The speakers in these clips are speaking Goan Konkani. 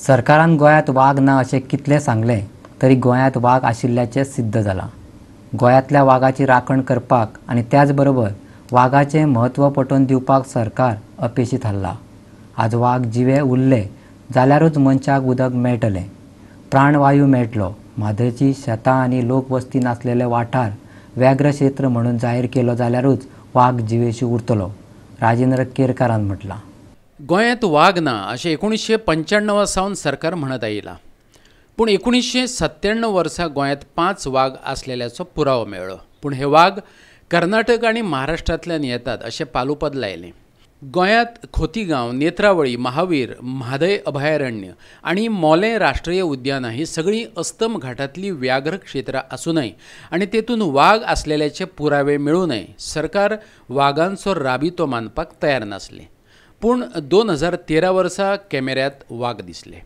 सरकारान गोंयांत वाग ना अशें कितलें सांगलें तरी गोंयांत वाग आशिल्ल्याचें सिद्ध जालां. गोंयांतल्या वागाची राखण करपाक आनी त्याच बरोबर वागाचें म्हत्व पटोवन दिवपाक सरकार अपेशी थारलां. आज वाग जिवे उरले जाल्यारूच मनशाक उदक मेळटलें, प्राणवायू मेळटलो. म्हादयची शेतां आनी लोकवस्ती नासलेले वाठार व्याघ्र क्षेत्र म्हणून जाहीर केलो जाल्यारूच वाग जिवेशी उरतलो, राजेंद्र केरकारान म्हटलां. गोंयांत वाग ना अशें 1995 सावन सरकार म्हणत आयलां, पूण 1997 वर्सा गोंयांत 5 वाग आसलेल्याचो पुरावो मेळ्ळो. पूण हे वाग कर्नाटक आनी महाराष्ट्रांतल्यान येतात अशें पालुपद लायलें. गोंयांत खोतीगांव, नेत्रावळी, महावीर, म्हादय अभयारण्य आनी मोलें राष्ट्रीय उद्यानां ही सगळीं अस्तम घाटांतलीं व्याघ्र क्षेत्रां आसूनय आनी तेतून वाग आसलेल्याचे पुरावे मेळूनय सरकार वागांचो राबितो मानपाक तयार नासलें. पूण 2013 वर्सा कॅमेऱ्यांत वाग दिसले.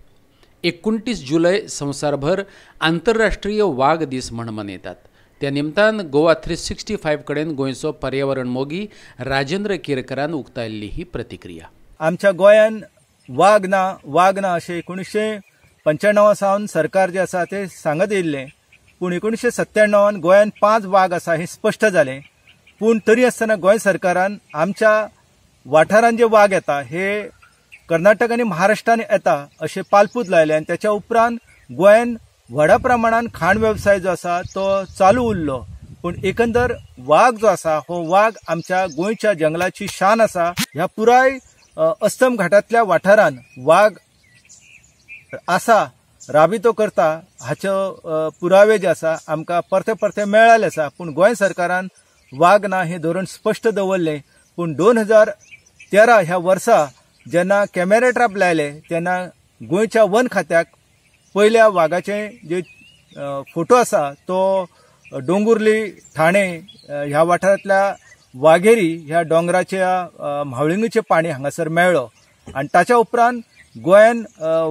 29 जुलय संवसारभर आंतरराष्ट्रीय वाग दीस म्हण मनयतात. त्या निमतान गोवा 365 कडेन गोंयचो पर्यावरण मोगी राजेंद्र केरकरान उक्तायल्ली ही प्रतिक्रिया. आमच्या गोंयान वाग ना वाग ना अशें 1995 सावन सरकार जें आसा तें सांगत येयल्लें, पूण 1997 गोंयान 5 वाग आसा हें स्पश्ट जालें. पूण तरी आसतना गोंय सरकारान आमच्या वाठारान जे वाग येता हे कर्नाटक आनी महाराष्ट्रान येता अशें पालपूत लायलें आनी त्याच्या उपरांत गोंयान व्हडा प्रमाणान खाण वेवसाय जो आसा तो चालू उरलो. पूण एकंदर वाग जो आसा हो वाग आमच्या गोंयच्या जंगलाची शान आसा. ह्या पुराय अस्तम घाटांतल्या वाठारान वाग आसा, राबितो करता हाचो पुरावे जे आसा आमकां परते परते मेळ्ळेले आसा. पूण गोंय सरकारान वाग ना हें धोरण स्पश्ट दवरलें. पूण 2013 ह्या वर्सा जेन्ना कॅमेरा ट्रॅप लायले तेन्ना गोंयच्या वन खात्याक पयल्या वागाचे जे फोटो आसा तो डोंगुर्ली ठाणे ह्या वाठारांतल्या वाघेरी ह्या दोंगराच्या म्हावळिंगेचें पाणी हांगासर मेळ्ळो आनी ताच्या उपरांत गोंयान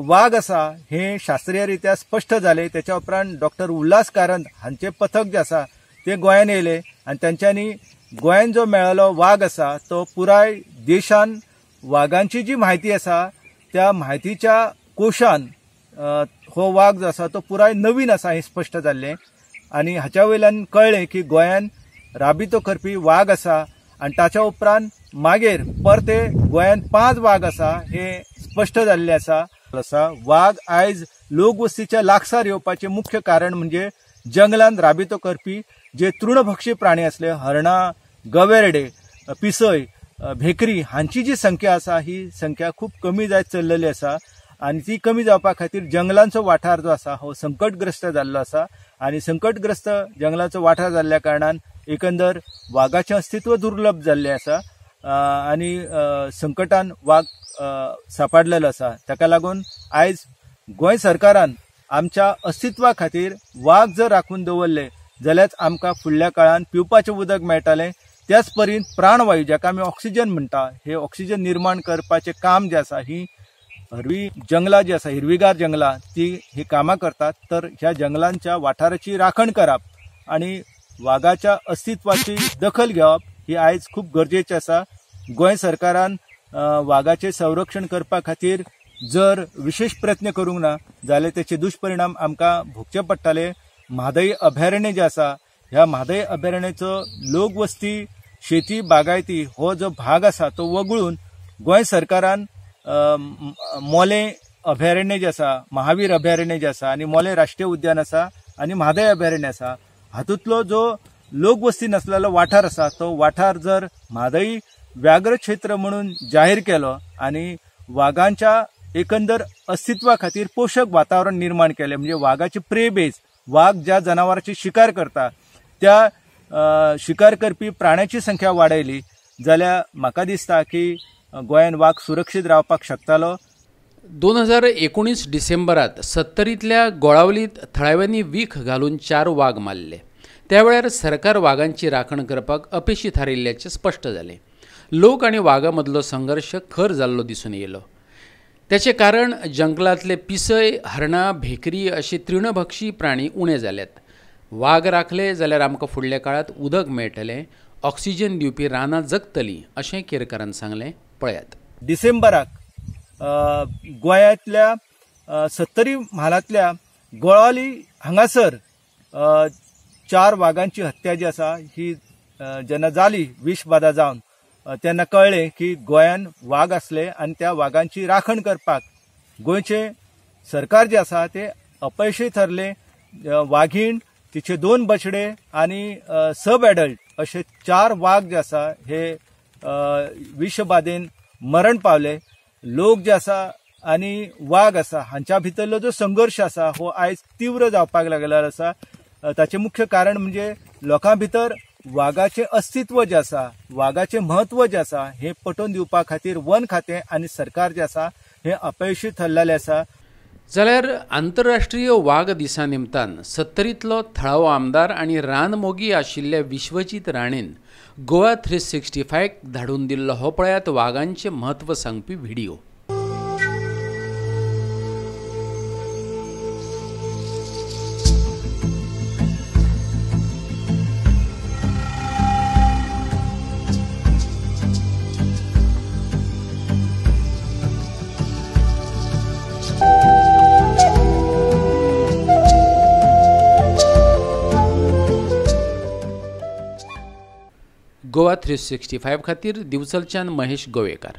वाग आसा हें शास्त्रीय रित्या स्पश्ट जालें. त्याच्या उपरांत डॉक्टर उल्हास कारंत हांचें पथक जें आसा तें गोंयान येयलें आनी तेंच्यांनी गोंयान जो मेळ्ळो वाग आसा तो पुराय देशान वागांची जी म्हायती आसा त्या म्हायतीच्या कोशान हो वाग जो आसा तो पुराय नवीन आसा हें स्पश्ट जाल्लें आनी हाच्या वयल्यान कळ्ळें की गोंयान राबितो करपी वाग आसा आनी ताच्या उपरांत मागीर परते गोंयान 5 वाग आसा हें स्पश्ट जाल्लें आसा. वाग आयज लोकवस्तीच्या लागसार येवपाचें मुख्य कारण म्हणजे जंगलान राबितो करपी जे तृणभक्षी प्राणी आसले, हरणां, गवेरेडे, पिसय, भेकरी हांची जी संख्या आसा ही संख्या खूब कमी जायत चल्लेली आसा आनी ती कमी जावपा खातीर जंगलांचो वाठार जो आसा हो संकटग्रस्त जाल्लो आसा आनी संकटग्रस्त जंगलाचो वाठार जाल्ल्या कारणान एकंदर वागाचें अस्तित्व दुर्लभ जाल्लें आसा आनी संकटान वाग सापडलेलो आसा. ताका लागून आयज गोंय सरकारान आमच्या अस्तित्वा खातीर वाग जर राखून दवरले जाल्यार आमकां फुडल्या काळान पिवपाचें उदक मेळटलें, त्याच परीन प्राणवायू जाका आमी ऑक्सिजन म्हणटा हे ऑक्सिजन निर्माण करपाचें काम जें आसा ही हरवी जंगलां जी आसा, हिरवीगार जंगलां ती ही कामां करतात. तर ह्या जंगलांच्या वाठाराची राखण करप आनी वागाच्या अस्तित्वाची दखल घेवप ही आयज खूब गरजेचें आसा. गोंय सरकारान वागाचें संरक्षण करपा खातीर जर विशेष प्रयत्न करूंक ना जाल्यार तेचे दुश्परिणाम आमकां भोगचे पडटले. म्हादय अभयारण्य जें आसा ह्या म्हादय अभयारण्याचो लोकवस्ती, शेती, बागायती हो जो भाग आसा तो वगळून गोंय सरकारान मोलें अभयारण्य जें आसा, महावीर अभयारण्य जें आसा आनी मोलें राष्ट्रीय उद्यान आसा आनी म्हादय अभयारण्य आसा हातूंतलो जो लोकवस्ती नासलेलो वाठार आसा तो वाठार जर म्हादय व्याघ्र क्षेत्र म्हणून जाहीर केलो आनी वागांच्या एकंदर अस्तित्वा खातीर पोशक वातावरण निर्माण केलें, म्हणजे वागाची प्रे बेज, वाग ज्या जनावराची शिकार करता त्या शिकार करपी प्राण्याची संख्या वाडयली जाल्यार म्हाका दिसता की गोंयान वाग सुरक्षीत रावपाक शकतालो. 2019 डिसेंबरात सत्तरींतल्या गोळावलीत थळाव्यांनी वीख घालून 4 वाग मारले. त्या वेळार सरकार वागांची राखण करपाक अपेशी थारिल्ल्याचें स्पश्ट जालें. लोक आनी वागां मदलो संघर्श खर जाल्लो दिसून येयलो. त्याचें कारण जंगलांतले पिसय, हरणां, भेकरी अशे तृणभक्षी प्राणी उणे जाल्यात. वाग राखले जाल्यार आमकां फुडल्या काळांत उदक मेळटलें, ऑक्सिजन दिवपी रानां जगतलीं अशें केरकारान सांगलें. पळयात. डिसेंबराक गोंयांतल्या सत्तरी म्हालांतल्या गोळावली हांगासर 4 वागांची हत्या जी आसा ही जेन्ना जाली विषबाधा जावन तेन्ना कळ्ळें की गोंयान वाग आसले आनी त्या वागांची राखण करपाक गोंयचें सरकार जें आसा तें अपयशी थरलें. वाघीण, तिचे 2 बछडे आनी सब एडल्ट अशे 4 वाग जे आसा हे विषबाधेन मरण पावले. लोक जे आसा आनी वाग आसा हांच्या भितरलो जो संघर्श आसा हो आयज तीव्र जावपाक लागलेलो आसा. ताचें मुख्य कारण म्हणजे लोकां भितर वागाचें अस्तित्व जें आसा, वागाचें म्हत्व जें आसा हें पटोवन दिवपा खातीर वन खातें आनी सरकार जें आसा हें अपयशी थरलेलें आसा. जाल्यार आंतरराष्ट्रीय वाग दिसा निमतान सत्तरींतलो थळावो आमदार आनी रानमोगी आशिल्ल्या विश्वजीत राणेन गोवा 365 धाडून दिल्लो हो पळयात वागांचें म्हत्व सांगपी व्हिडिओ. गोवा 365 खातीर दिवचलच्यान महेश गोवेकार.